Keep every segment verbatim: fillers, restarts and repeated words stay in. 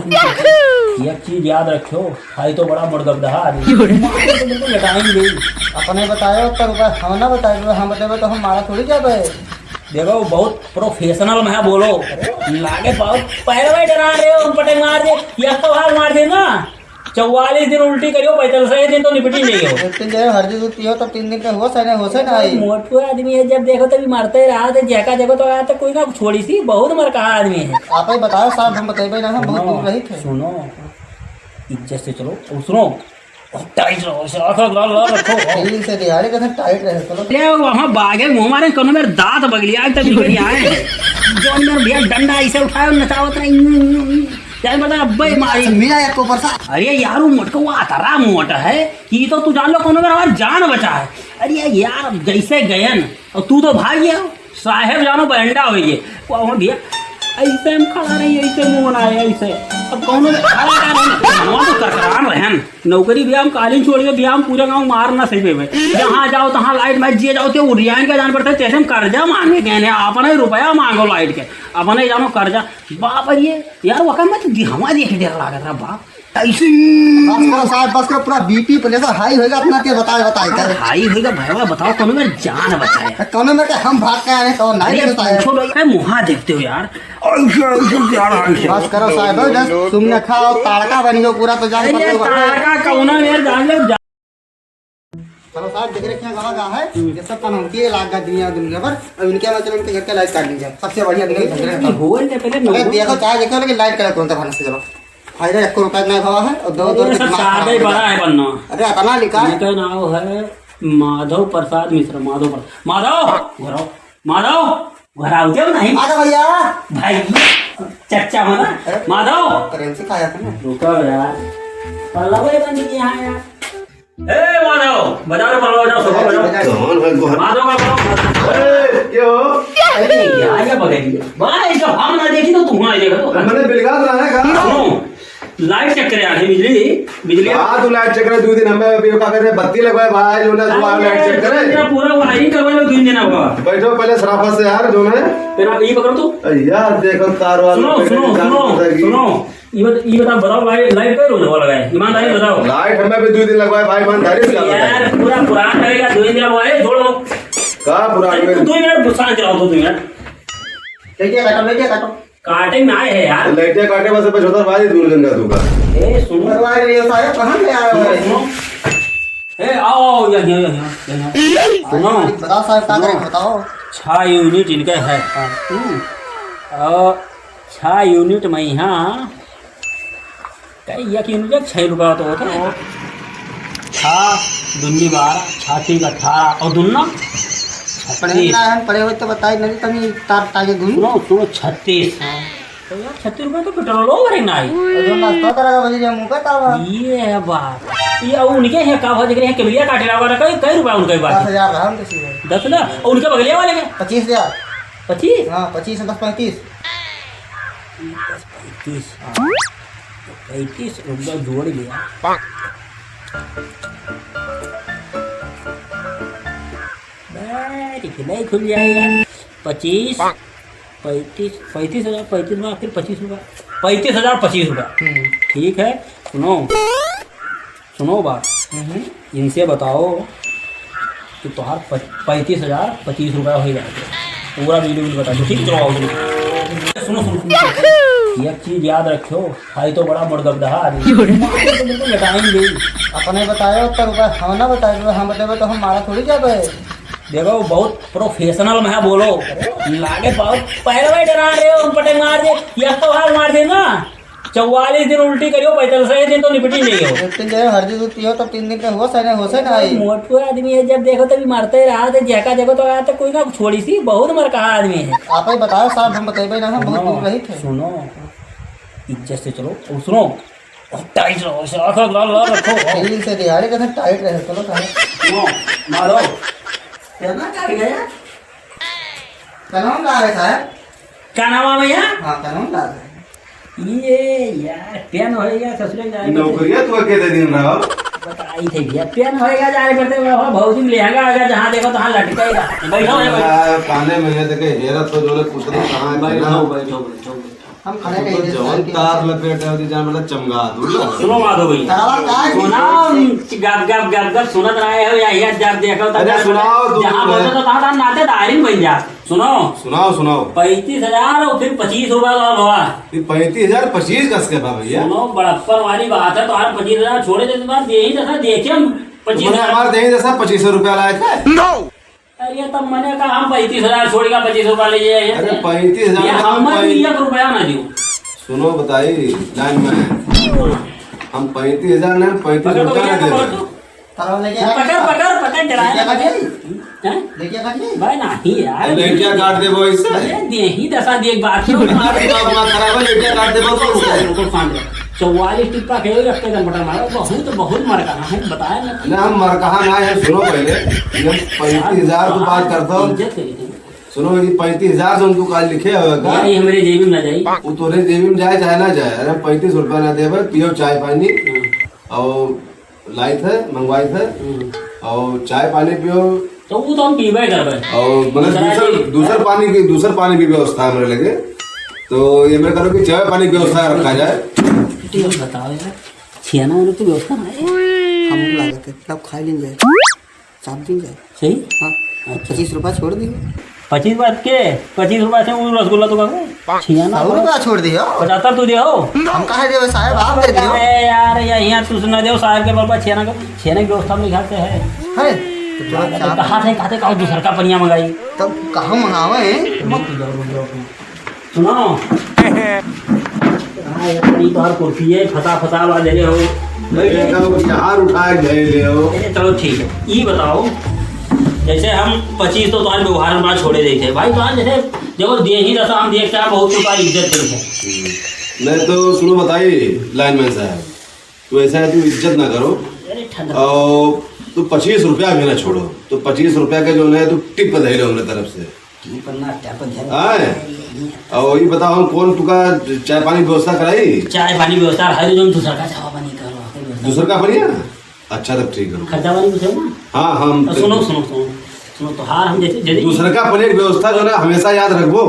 एक चीज याद रखियो, भाई तो बड़ा मुड़गबदहा आदमी। मारे तो बिल्कुल लटाई नहीं। अपने बतायो तो रुपया हम ना बताए, हम बताए तो हम मारा थोड़ी जाबे। देखो, बहुत professional में है, बोलो। लागे बहुत पैरवा डरा रहे हो, पटक मार दे, या तो हाथ मार दे ना। चौवालीस दिन उल्टी करियो, पैंतालीस दिन तो निपटी नहीं हो। एक दिन जो है हर दिन दूध पियो तो तीन दिन का होश है ना, होश है ना आई। मोटू आदमी है, जब देखो तभी मरते रहा थे, जहका देखो तो आया तो कोई ना छोड़ी सी, बहुत मर कहा आदमी है। आप ही बताओ साहब, हम बतेबे ना, हम बहुत दूर रही थे। सुनो, इज्जत से चलो, और सुनो, और टाइट रहो, इसे रखो, लाल, लाल रखो। दिल से दिहाड़ी का था, टाइट रहे, चलो। ले वहाँ बागे मुँह मारे, कोनो मेरे दांत बगलिया तक निकल आए हैं। जो मेरे भैया डंडा ऐसे उठाए और नचावत रहे, यूं, यूं, यूं। यार बता, अब्बे मारी। मेरा एक ऊपर सा। अरे यार, वो मोटका वो अतरा मोटा है कि तो तू जान लो कोनो मेरा हमारी जान बचा है। अरे यार, जैसे गयन और तू तो भाग गया, साहेब जानो बरंडा हो गए। वो भैया ऐसे हम खड़ा रही, ऐसे मुंह बनाए, ऐसे। अब कौनो में खड़ा का नहीं, मनवा तो करकरान रहन। नौकरी भी हम कालीन छोड़ के भी हम पूरे गांव मार ना सही पे। जहाँ जाओ तहाँ लाइट माइट जिए जाओ, ते उड़ियान का जान पड़ता है, जैसे हम कर्जा मांगे गए हैं, अपना ही रुपया मांगो लाइट के, अपना ही जानो कर्जा। बाप रे, यार, वका मैं तो दिहवा देख के डर लागत रहा, बाप। ऐसे बस करो साहब, बस करो, पूरा बीपी प्रेशर हाई होएगा, अपना के बताए, बताए कर। हाई होएगा, भैया, बताओ, कौनो मेरे जान बचाए। कौनो मेरे के हम भाग के आए, तो नहीं अरे, देता है। पूछो भाई, क्या मुहा देखते हो यार? ऐसे, ऐसे क्या रहा है? बस करो साहब, बस तुमने खाओ, ताड़का बनी हो पूरा, तो जान अरे, पड़ता है। ताड़का कौनो यार, जान लो, जा- चलो साहब, देख रहे क्या कहा गया है, हम्म। ये सब पनौती है, लाग गया दुनिया, दुनिया भर। अब इनके मतलब इनके घर के लाइट काट लीजिए, सबसे बढ़िया दिन है, झगड़े खत्म। होल के पहले अरे नौ देखो, चाहे देखो, लेकिन लाइट कलर कौन सा भाना से चलो। फायदा एक रुपया नहीं भावा है, और दो, दो अरे, रुपये सब दिमाग सादा ही खराब बड़ा है। है बनना। अरे, अतना लिखा है। इनका नाम है माधव प्रसाद मिश्रा, माधव प्रसाद। माधव, घर आओ। माधव, घर आओ, देव नहीं। आ जा भैया। भाई, चच्चा हो ना? अरे, माधव। करेंसी खाया था ना। रुको यार। पल्लवा ही बन गई यहाँ यार। ए, माधव, बजाओ रे, पल्लवा बजाओ, सोफा बजाओ। कौन है, कौन? माधव का बजाओ, माधव। ए, क्या हो? अरे, यार, ये बगल में। भाई, जब हम ना देखी तो तू वहाँ देखा तो। मैंने बिलगात रहा है, कहाँ? सुनो, लाइट चेक करे आए, बिजली, बिजली। हाँ, तू लाइट चेक करे, दो दिन हमें अभी का करे, बत्ती लगवाए भाई, जो ना, जो अरे, लाइट चेक करे। पूरा वायरिंग करवा लो, दो दिन अब। बैठो पहले सराफा से यार, जो है। फिर आप ये पकड़ो तो। यार, देखो, तार वाला सुनो, सुनो, सुनो, सुनो। ये बत-, ये बताओ, बताओ भाई, लाइट पे रोज वो लगाए, ईमानदारी बताओ। लाइट हमें भी दो दिन लगवाए भाई, ईमानदारी से यार, बताओ। पूरा पुरान लगेगा, दो दिन लगवाए, जोड़ लो। का पुरान अरे, में? तो दो मिनट गुस्सा चलाओ, तो दो मिनट। लेके काटो, लेके काटो। काटे में आए हैं यार। लाइट काटे बस, बस उधर भाई, दूर जन का दूंगा। ए, सुनो। अरे भाई, ये सारे कहाँ से आए हो? सुनो, सुनो। ए, आओ, आओ, यहाँ, यहाँ, यहाँ, यहाँ। सुनो। बताओ साहब, क्या करें, सुनो। बताओ। छह यूनिट इनका है। हाँ। हम्म। और छह यूनिट में यहाँ कई एक यूनिट का छह रुपया तो होता है। छह दूनी बारह, छह तीन अठारह और दूना पढ़े छत्तीस। ना हम पढ़े हुए तो बताए नहीं, तमी तार ताके घूम। सुनो, सुनो, छत्तीस। हाँ। तो यार, छत्तीस रुपया तो पेट्रोल भरे ना आई। और जो नाश्ता करेगा, वही जो मुंह पे तावा। ये है बात। ये अब उनके है का भाव देख रहे हैं, केवलिया काटे वाला कई, कई रुपया उनका ही बात है। दस हजार रहा उनके सीधे। दस हजार? और उनके बगलिया वाले के? पच्चीस हजार। पच्चीस? हाँ, पच्चीस, दस पैंतीस। दस पैंतीस। हाँ। पैंतीस रुपया जोड़ लिया। Very good, नहीं खुल जाएगा। पच्चीस, पैंतीस, पैंतीस हजार, पैंतीस में आखिर पच्चीस रुपया, पैंतीस हजार पच्चीस रुपया। हम्म। ठीक है, सुनो, सुनो बात। हम्म। इनसे बताओ कि तोहार प-, पैंतीस हजार पच्चीस रुपया हो जाएगा। पूरा बिल बिल बता दो, ठीक, चलो आओ तुम। सुनो, सुनो, सुनो, सुनो। एक चीज याद रखियो, भाई तो बड़ा मुड़गबदहा आदमी। मारे तो बिल्कुल लटाई नहीं। अपने बतायो तो रुपया हम ना बताए, हम बताए तो हम मारा थोड़ी जाबे। देखो, बहुत professional में है, बोलो। लागे बहुत पैरवा डरा रहे हो, पटक मार दे, या तो हाथ मार दे ना। चौवालीस दिन उल्टी करियो, पैंतालीस दिन तो निपटी नहीं हो। एक दिन जो है हर दिन दूध पियो तो तीन दिन का होश है ना, होश है ना आई। मोटू आदमी है, जब देखो तभी मरते रहा थे, जहका देखो तो आया तो कोई ना छोड़ी सी, बहुत मर कहा आदमी है। आप ही बताओ साहब, हम बतेबे ना, हम बहुत सुनो, दूर रही थे। सुनो, इज्जत से चलो, और सुनो, और टाइट रहो, इसे रखो, लाल, लाल रखो। दिल से दिहाड़ी का था, टाइट रहे, चलो साहब। सुनो, मारो। क्या ना टाइट है? कलम ला रहे साहब। का नाम है भैया? हाँ, कलम ला रहे। ये यार, पेन होएगा, ससुरे जाए। नौकरिया तो के दे दिन रहा। बताई थे भैया, पेन होएगा, जाए पड़ते बाबा, भौजी में लेहंगा आएगा, जहाँ देखो तहाँ लटकेगा। बैठो, बैठो। यार, काने में ये देखे, हेरा तो जोरे कुछ नहीं, कहाँ है, बैठो, ना? बैठो, बैठो, बैठो। हम खड़े तो कहीं जवन तार लपेटे होती जान, मतलब, चमगा दूँ ना। सुनो माधो भैया। तारा का है? सुनाओ, गप, गप, गप, गप सुनत रहे हो या, या जब देखो तो अरे जब सुनाओ, तू जहाँ तो बोलते तो तहाँ, तहाँ नाते दारिन बन जा। सुनो। सुनाओ, सुनाओ। पैंतीस हजार और फिर पच्चीस रुपया का भवा। ये पैंतीस हजार पच्चीस कस के बा भैया? सुनो, बड़प्पन वाली बात है, तुम्हारा पच्चीस हजार छोड़े देते बार, यही दशा देखे हम। पच्चीस हजार। हमारे देही दशा पच्चीस सौ रुपया लायक है। अरे, तब मने कहा, हम पैंतीस हजार छोड़ के पच्चीस रुपया ले जाए। अरे, पैंतीस हजार ये का हम पै- भी एक रुपया ना दियो। सुनो, बताई, लाइन में। हम पैंतीस हजार नहीं, पैंतीस पकड़, रुपया पकड़, ना दे पकड़ रहे। तू। तारा लेके पकड़, पकड़, पकड़, डराए लेके ना। काट गई? हैं? लेके काट गई? भाई, नहीं यार। लेके काट दे वो इससे। अरे, देही दशा देख बात सुन। तुम्हारा दिमाग ना खराब है, लेके काट दे वो तो उससे। रुको, रुको, शांत रहो। चौवालीस टिप्पा के रखते का मोटा मारो, बहुत, बहुत मर कहा है, बताया ना। ना, हम मर कहा ना है, सुनो पहले, ये पैंतीस हजार तो बात करता हूँ। इज्जत करी थी। सुनो, ये पैंतीस हजार जो उनको काल लिखे हुए का, ये हमारे जेबी में ना जाई। वो तोरे जेबी में जाए चाहे ना जाए, अरे पैंतीस रुपया ना देबे, पियो चाय पानी। हम्म। और लाइत है, मंगवाइत है, हम्म। और चाय पानी पियो। तो वो तो हम पीबे करबे। और मतलब दूसरा दूसर, चीज दूसर पानी की, दूसर पानी की व्यवस्था हमारे लगे। तो ये मैं करूँ कि चाय पानी की व्यवस्था रखा जाए। ठीक है, बताओ यार, छियाना वाला तो व्यवस्था ना है। हमको लागत है, तब खा लीन जाए, चाप दीन जाए। सही? हाँ। अच्छा। पच्चीस रुपया छोड़ दियो। पच्चीस रुपया के? पच्चीस रुपया से वो रसगुल्ला तो खाओ। छियाना सौ रुपया छोड़ दियो। पचहत्तर तू दियो। हम कहाँ देवे साहब, आप दे दियो। अरे यार, ये यहाँ तू सुना दो साहब के बल पर छियाना को, छियाना की व्यवस्था में खाते हैं। है? तो चलो अरे चाप। कहाँ से खाते, कहाँ दूसर का पनिया मंगाई? तब कहाँ मंगावे हैं? मत जाओ, रुक जाओ तुम। सुनो। हाँ, ये अपनी तो हर कुर्सी है, फसा फसा वाला जगह हो। नहीं, बेटा, वो यहाँ उठाए गए ले हो। अरे, चलो ठीक है, ये बताओ, जैसे हम पच्चीस तो तुम्हारे व्यवहार में छोड़े देते हैं भाई, तुम्हारे जैसे देखो, देही दशा हम देख के बहुत तुम्हारी इज्जत देते हैं। नहीं तो सुनो, बताइए लाइनमैन साहब, तो ऐसा है, तू इज्जत ना करो। अरे, ठंडा। और तू पच्चीस रुपया भी ना छोड़ो, तो पच्चीस रुपया का जो है, तू टिप दे लो हमरे तरफ से। टिप ना, टप धर। आए। और ये बताओ, हम कौन तुका चाय पानी व्यवस्था कराई? चाय पानी व्यवस्था है, जो हम दूसर का चाय पानी करो, आपको व्यवस्था। दूसर का पानी है? अच्छा, तब ठीक है। खर्चा पानी पूछो ना। हाँ, हम तो सुनो, सुनो, सुनो, सुनो, तोहार हम जैसे, जैसे दूसर का पानी की व्यवस्था जो ना, हमेशा याद रखबो।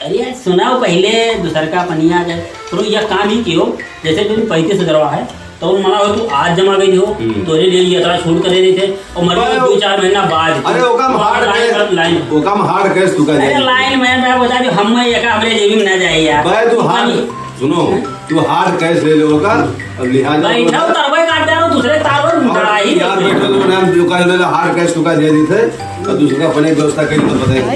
अरे, सुनाओ पहले, दूसर का पनिया जाए। सुनो, यह काम ही कियो, जैसे तुम पैंतीस हजार है, तो उन मना हो, तू आज जमा कइ दियो, हम्म। तोरे लिए ये इतना छूट करे देते, और मर भाई, दो चार महीना बाद अरे, ओका हम तू हार्ड लाइन कैश, पर लाइन। ओका हम हार्ड कैश तुका अरे, दे। लाइन में मैं बता दी, हम मैं एका हमरे जेबी में ना जाए यार। भाई, तू तू हार्ड, कहीं सुनो, हैं? तू हार्ड कैश ले लो ओका, अब लिहाज बैठा हो, तरवे काट दे रहा हूँ, दूसरे तार और अब मुकरा ही यार, नहीं। बैठो तो ना, हम जो का ले ला, हार्ड कैश तुका दे देते, और दूसरा अपने व्यवस्था करी तो बताइए।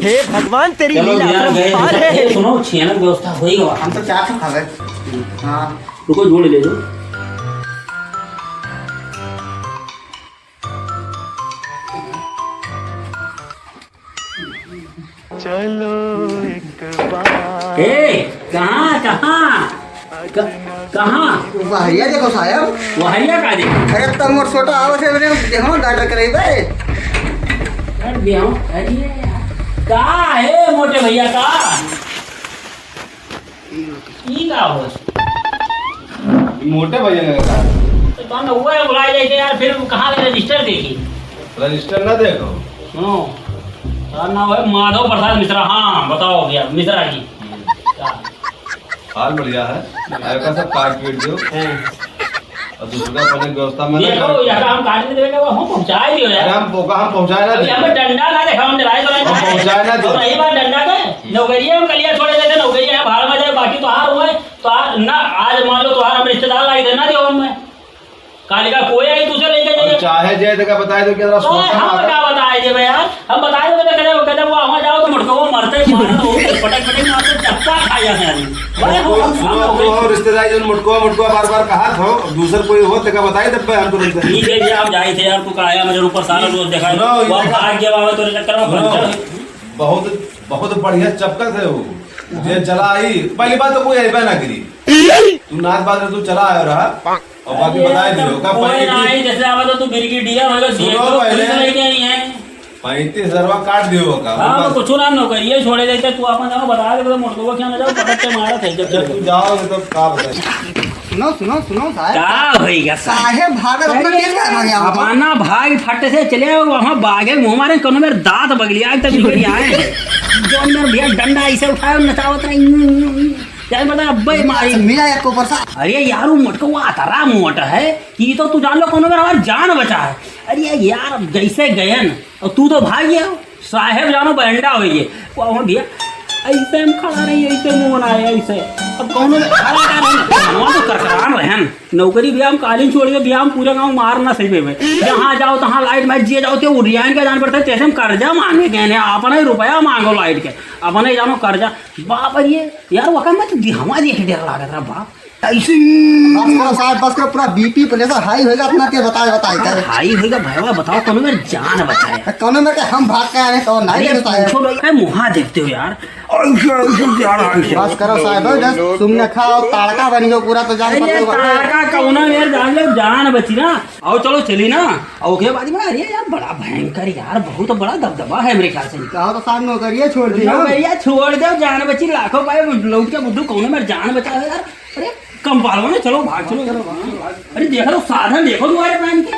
हे भगवान, तेरी चलो लीला यार, गए, अपरंपार है। ए, सुनो, छियाना की व्यवस्था हो ही गवा। हम तो चार सौ खा गए। हाँ। रुको, जोड़ ले दो। चलो एक बार। ए, कहाँ, कहाँ? क-, कहाँ? वहरिया देखो साहब। वहरिया का देखो? अरे, तब मोर छोटा आवत है, मेरे देखो, गार्डर करे बे। अरे, देखो, अरे, का है मोटे भैया का? ई का हो? मोटे भैया का का? तो तब न हुआ है, बुलाए जाते यार, फिर कहाँ ले रजिस्टर देखी? रजिस्टर ना देखो। सुनो, तार नाम है माधव प्रसाद मिश्रा। हाँ, बताओ भैया, मिश्रा जी। का? हाल बढ़िया है। ऐसा सब काट पीट दो। हाँ। और दूसरा अपने व्यवस्था में ना देखो, करो। यार, हम काट के देवे के, हम पहुँचाए दियो यार। अरे, हम पोका, हम पहुँचाए ना अभी दे। हमें डंडा ना देखा, हम डराए तो नहीं हम खाए। पहुँचाए ना दे। और रही बात डंडा का, नौकरिया हम कलिया छोड़े देते, नौकरिया है, भाड़ में जाए, बाकी तो हार हुए, तो हार ना, आज मान लो तो हार हम रिश्तेदार लाई थे, ना दियो हमें। काली का कोई आई तुझे लेके अब जाइए। चाहे जे तक बताए दो कि जरा ओए, सोचा हम मारा। का बताए देबे यार? हम बताए देबे, कहते, कहते, वो वहाँ जाओ तो मुटको वो मरते ही मारा, तो वो पटक, पटक मारते, चक्का खा जाते हैं आदमी। भाई, हम, हम, सुनो, हम, तू हो रिश्तेदार, जो मुटको, मुटको बार-बार कहा था, अब दूसर कोई हो, तेका बताई देबे हम तुरंत। ठीक है जी, आप जाए थे यार, तू का आया मेरे ऊपर सारा रोज देखा है। सुनो, वो ये देखा। भाग गया, बाबा, तेरे चक्कर में सुनो, पंचर है। बहुत, बहुत बढ़िया चपका थे वो। जे चला आई, पहली बात तो कोई अइबे ना करी। तू नाच बाज में तू चला आयो रहा, और बाकी अरे, बताए तब दियो, का कोई पहले ना की आई, जैसे आवे तो तू ब्रिगेडियर होगा, सुनो सीएम तो पहले। पुलिस लेके आई है। पैंतीस हजारवा काट दियो का, हाँ, बस। तो कुछ ना नौकरिया छोड़े देते, तू अपन जाओ, बता दे, तो मोटको क्या ना जाओ, पकड़ के मारा था, जब तू जाओ, तो का बताए? सुनो, सुनो, सुनो, साहब। का होइगा, साहब? साहेब भागत अपना अरे, तेज भाग यहाँ पर। अपना भाग फट से चले आओ, वहाँ बागे मुँह मारे, कोनो मेरे दाँत बगलिया, तब निकल आए। जौन मेर भइया डंडा अइसे उठाए और नचावत रहे, यूं, यूं, यूं। जान पड़ता अब्बे मारी। मिला एक को परसा। अरे यार, वो मोटका वो अतरा मोट है कि तो तू जान लो कौनो मेर हमार जान बचा है। अरे यार, अब जैसे गयन, और तू तो भाग गया, साहेब जानो बरंडा होइ गए। वो भइया, अइसे हम खड़ा रही, अइसे मुँह बनाए, अइसे। अब कौनो मेर खड़ा का रहे, तो करकरान रहन। नौकरी भइया हम कालीन छोड़ के भइया हम पूरा गाँव मार ना सही पेबे। जहाँ जाओ तहाँ लाइट मैच जिए जाओ, ते उड़ियान का जान पड़ता है, जैसे हम कर्जा माँगे गए हैं, अपना ही रुपया माँगो लाइट के, अपना ही जानो कर्जा। बाप रे, यार वका मैं तो दिहवा देख डर लागत रहा बाप। ऐसे बस करो साहब, बस करो, पूरा बीपी प्रेशर हाई होइगा, अपना के बताए, बताए, करे। हाई होइगा भइया, बताओ, कौनो मेर जान बचाए। कौनो मेर के हम भाग के आए, तो नहीं अरे बताए। पूछो नहीं, अरे मुँहा देखते हो यार। ऐसे, ऐसे क्या रहा है? बस करो साहब, बस तुमने खाओ, ताड़का बन गयो पूरा, तो जान अरे पड़ता होगा। ताड़का कौनो मेर जान लो, जान बची ना। आओ चलो चली ना। और ओके बाद में, अरे यार बड़ा भयंकर यार, बहुत बड़ा दबदबा है मेरे ख्याल से। कहो तो साहब नौकरिया छोड़ दी ना। नौकरिया छोड़ दो, जान बची लाखों पाए, लौट के बुद्धू कौनो मेर जान बचा है यार। अरे कम पालो ना, चलो भाग चलो। चलो, भाग, चलो, भाग। अरे देखो साधन देखो तुम्हारे प्लान के।